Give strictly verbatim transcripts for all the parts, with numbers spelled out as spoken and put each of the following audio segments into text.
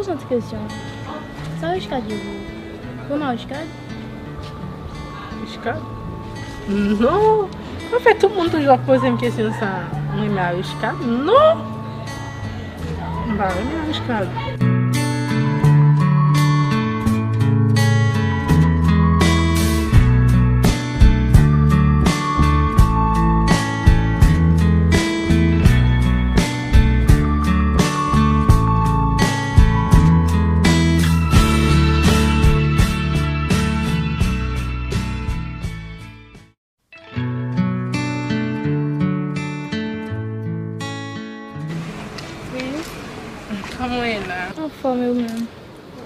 Yon ti kesyon. Sa Richcard ye pou ou? Ou renmen Richcard? Richcard? Non. Anfèt, tout moun toujou ap poze m kesyon sa a. Mwen renmen Richcard? Non. M pa renmen Richcard. Wi. Kòman w ye la? Anfòm, e ou menm?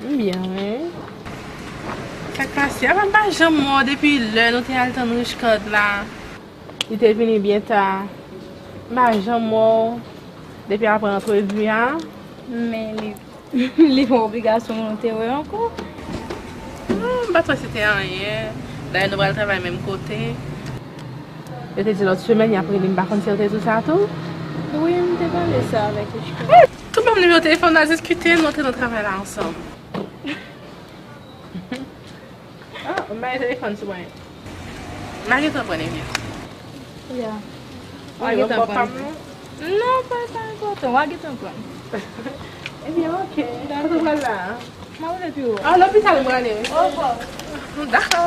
M byen, wi. Sa k pase? Apa m pa janm wè w depi lè nou te al tann Richcard la. Li te vini byen ta. M pa janm wè w depi apre antrevi a. Men li Li pa obligasyon pou nou te wè ankò. Non, m pa t wè se te anyen. Dayè, nou pral travay menm kote. Yo te di lòt semèn y ap rele m, m pa konn si yo te di w sa tou. Wi, m te pale sa avèk Richcard. Tou ban m nimewo telefòn nan, diskite, nou antre nan travay la ansanm. Ah, m bay telefòn sou mwen. M a gentan pran, Emile. Ya. W a gentan pran. Non, pa, pa enpòtan. W a gentan pran. Ebyen, oke. Kote w pral la? M a rele pi wo. Ah, lopital m prale. Dakò.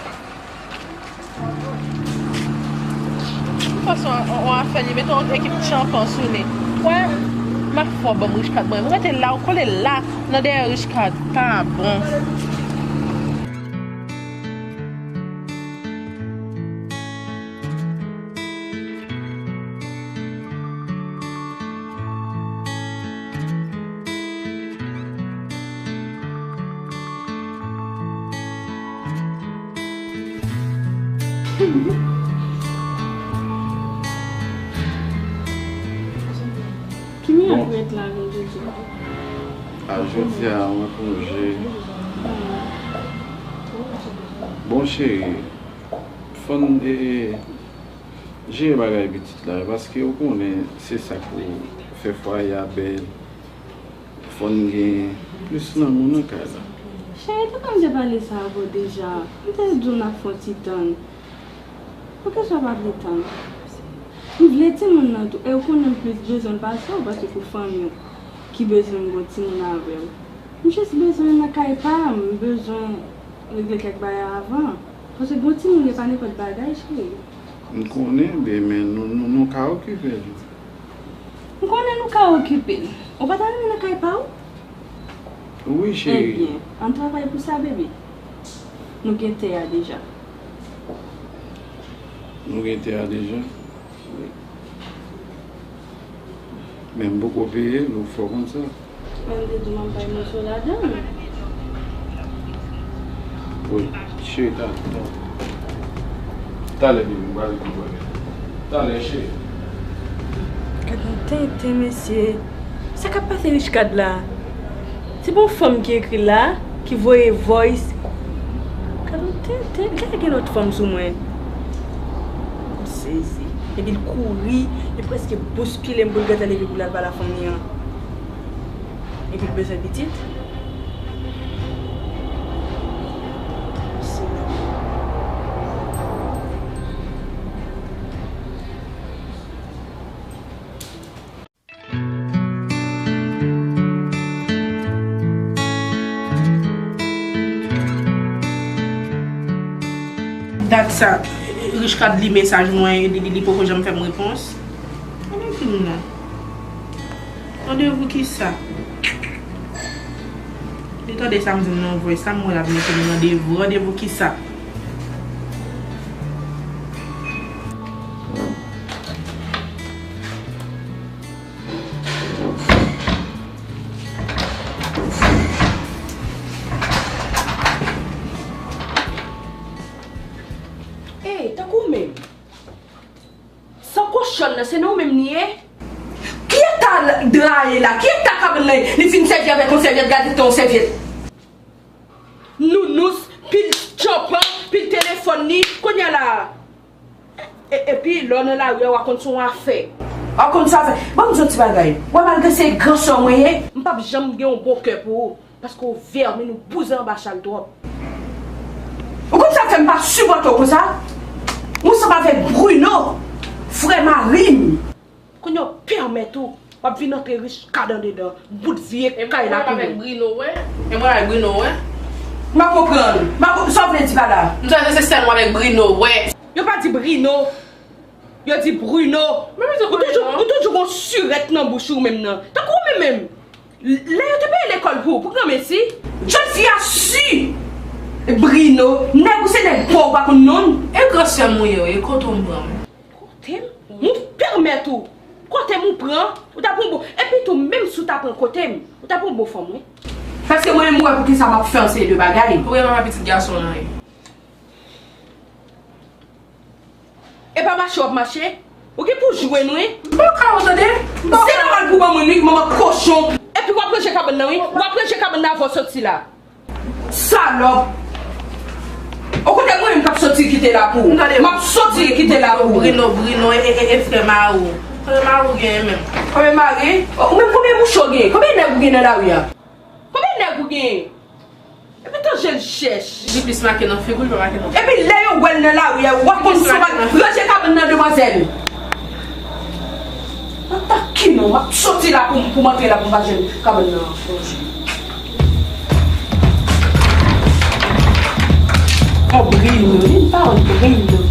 Yon fason, yon afè li mete yon ekip tchanpan sou li. Kwè, m ap fè w ban m Richcard mwen. Mwen rete la, ou kole la, nan dèyè Richcard. Pa bon. Ki mwen ap ret la, jodi a? A, jodi a, mwen konje. Bon, cheri, fò n, e, e, jere bagay pitit la, paske ou konnen se sa k pou fè fwaye a bèl. Fò n gen plis lanmou nan kay la. Cheri, tankou m te pale sa avè w deja, m te di w n ap fè yon ti tann. Poukisa w pa vle tann? M vle timoun nan tou, e w konnen m plis bezwen l pase w, paske pou fanmi w ki bezwen m gen yon timoun avè w. M jis bezwen nan kay pa m, m bezwen regle kèk bagay avan. Paske gen yon timoun, e pa nenpòt bagay, cheri. M konnen, bebe, men nou, nou, nou ka okipe l. M konnen nou ka okipe l. Ou pa ta renmen nan kay pa w? Wi, cheri. Ebyen, ann travay pou sa, bebe. Nou gen tè a deja. Nou gen tè a deja? Wi. Men m poko peye l, ou fò konn sa. Mwen te di w m ap bay mòso ladan l. Wi, cheri, ta, ta. Talè, bebe, m pral ekri w. Talè, cheri. Gad yon tenten, mesye. Sa k ap pase Richcard la? Se pa yon fanm ki ekri la, ki voye voice. Gad yon tenten, li ka gen lòt fanm sou mwen. M sezi. Epi l kouri, li prèske bouskile m pou l gentan leve pou l al pale a fanm li an. Epi l bezwen pitit. Dat sa, Richcard li mesaj mwen, li, li, li poko janm fè m repons. Ann ekri m non. Randevou kisa? Li tande sa m di l nan voice la, m wè l ap mete m randevou. Randevou kisa? Ey, tankou w menm. San kochòn nan, se nan ou menm li ye? Ki eta dra a ye la? Ki eta kabann nan ye? Li fin sèvi avèk yon sèvyèt, gade tan yon sèvyèt. Nounous, pil tchanpan, pil telefòn li, kounye a la. E, epi, lè w nan lari a, w a konn se yon afè. W a konn se afè. Ban m di w yon ti bagay. W wè, malgre se gran sè w mwen ye, m p ap janm gen yon bon kè pou ou. Paske w vèmin, ou bouzen anba chal twòp. Ou konn sa k fè m pa sipòte w konsa? Ou sanble avèk Bruno, frè mari m. Kounye a w pèmèt ou, w ap vin antre rich kad andedan, bout vye kay la pou mwen. E mwen avèk Bruno, wè? E mwen avèk Bruno, wè? M pa konprann. M pa konp-, sa w vle di pa la? M ta se sèl mwen avèk Bruno, wè? Yo pa di Bruno. Yo di Bruno. Ou toujou, ou toujou gon sirèt nan bouch ou menm nan. Tankou ou menm menm. Lè yo te peye lekòl pou ou, pou granmesi. Jodi a si Brino, nèg ou se nèg pa w, ou pa konn non l. E gran sè m ou ye, e kote w m pran m? Kote m? Mwen pèmèt ou. Kote m ou pran, ou ta pran bon. Epi tou, menm si w ta pran kote m, ou ta pran bon fanm, wi. Paske mwen menm, mwen wè poukisa m ap fè yon seri de bagay. Ou wè mama pitit gason lan ye. E pa mache w ap mache? Ou gen pou jwe n wi. M pa ka w tande. M pa ka. Se nòmal pou ban moun wi, manman kochon. Epi w ap ranje kabann nan wi. W ap ranje kabann nan avan w soti la. Salòp. Okontrè mwen menm k ap soti kite la pou ou. M ap soti kite la pou ou. Brino, Brino, e, e, e frè mari w. Konbyen mari w genyen menm? Konbyen mari? Ou menm konbyen mouche w genyen? Konbyen nèg ou genyen nan lari a? Konbyen nèg ou genyen? Epi tan je l chèch. Li plis make nan figi w, li pa make nan... Epi lè yo wè l nan lari a, w ap konn si w pa ranje kabann nan demwazèl. Atake non, m ap soti la pou, pou m antre la pou m pa jwenn kabann nan ranje. Ò, Brino, li pa wè Brino.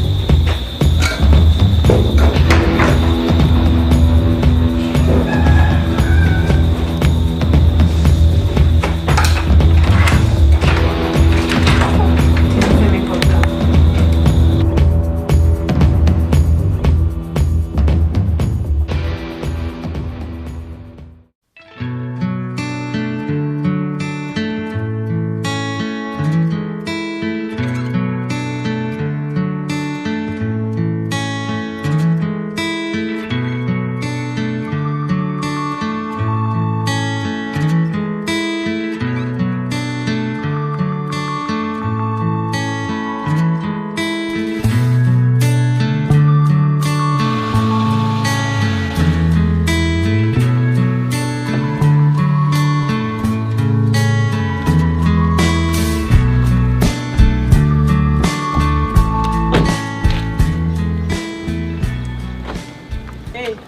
Hey.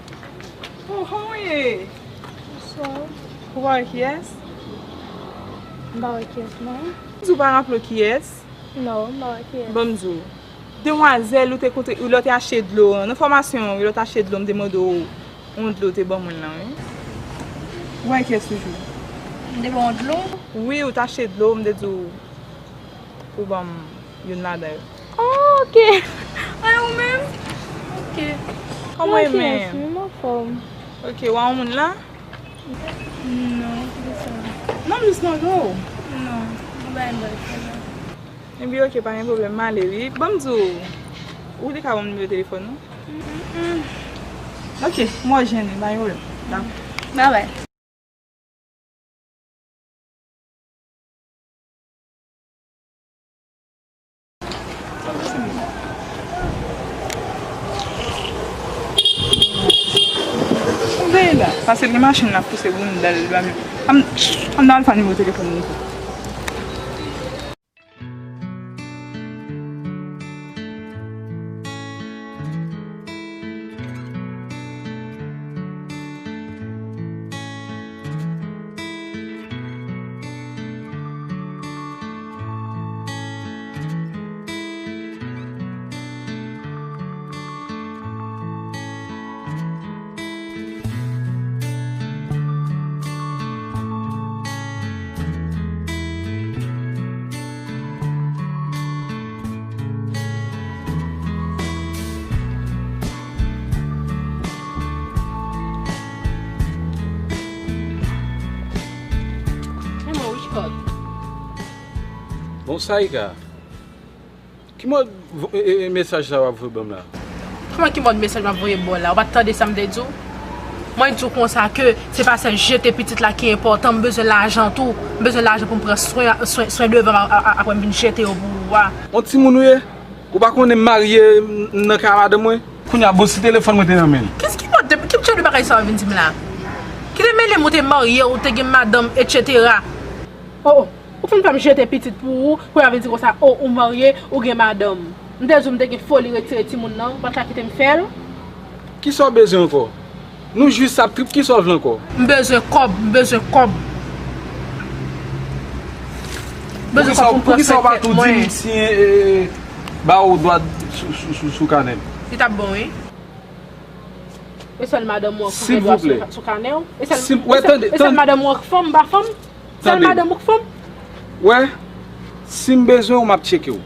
Oh, how are you? Bonsoir. Ou pa wè kiyès? M pa wè kiyès, non. Di w pa raple w kiyès? Non, m pa wè kiyès. Ban m di w. Demwazèl ou te kontre, ou lè w te achte dlo an. Nan fòmasyon an, wi, lè w te achte dlo, m te mande w yon dlo w te ban moun nan, wi. Ou pa wè kiyès toujou? M te ba w dlo? Wi, ou te achte dlo, m te di w pou ban m youn ladan yo. Oh, ok. Ay, ou menm? Ok. Kòman w ye menm? M anfòm. Ok, w a yon moun la? Non, ki sa? Non, m jis mande w. Non, m pa gen bagay fè la. Ebyen, ok, pa gen pwoblèm, m ale, wi. Ban m di w, ou te ka ban m nimewo telefòn ou? Mm, mm. Ok, m wè w jwenn li, pa gen pwoblèm. Dakò. Bye bye. Veye la, paske l gen machin l ap pouse bounda l, li pa menm. Ann, ann al fè nimewo telefòn li. Bon, Saïka, ki mòd vo-, e, e, e, mesaj sa w ap voye ban m la? Kòman ki mòd mesaj m ap voye ba w la? Ou pa t tande sa m te di w? Mwen di w konsa ke se pa sèl jete pitit la ki enpòtan, m bezwen lajan tou. M bezwen lajan pou m pran swen, swen, swen devan m a, a, a, apre m vin jete yo pou ou a. On timoun ou ye? Ou pa konnen m marye, m nan kay a madanm mwen? Kounye a, bon, si telefòn mwen te nan men l. Kisa, ki mòd de, ki jan de bagay sa w vin di m la? Ki te mele m ou te marye, ou te gen madanm, etsetera? Oh, oh. Ou fin fè m jete pitit pou ou, kounye a vin di konsa, oh, ou marye, ou gen madanm. M te di w m te gen foli retire timoun nan, ou pa t ka kite m fè l? Kisa w bezwen ankò? Nou jis ap trip, kisa w vle ankò? M bezwen kòb, m bezwen kòb. M bezwen kòb pou m transfè tèt mwen. Poukisa w pa tou di m si, eh, ba ou dwa sou, sou, sou, sou kanè m? Li t ap bon, wi. E sèl madanm ou an ki gen dwa sou, sou kanè w? E sèl, e sèl, e sèl madanm ou an ki fanm, m pa fanm? Sèl madanm ou k fanm? Wè, si m bezwen w, m ap tcheke w.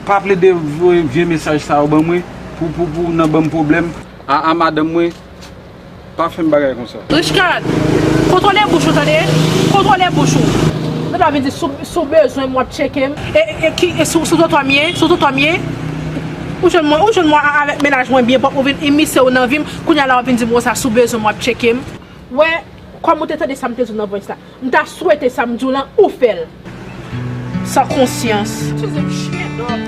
Pa plede voye vye mesaj sa yo ban mwen pou, pou, pou nan ban m pwoblèm a, a madanm mwen. Pa fè m bagay konsa. Richcard, kontwole bouch ou, tande? Kontwole bouch ou. Ou pa vin di si w, si w bezwen m, w ap tcheke m. E, e, e ki, e sou, sou twotwa m ye? Sou twotwa m ye? Ou jwenn mwen, ou jwenn mwen a, avèk mennaj mwen byen pwòp, ou vin imisye w nan vi m. Kounye a la, w ap vin di m konsa, si w bezwen m, w ap tcheke m. Wè, kòm ou te tande sa m te di w nan voice la, m ta swete sa m di w lan ou fè l. San konsyans. Itilize m chyen dòm.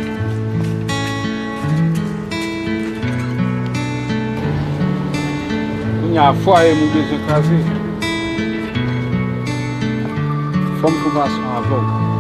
Kounye a fwaye m ou bezwen kraze. Fò m fè yon fason avè w.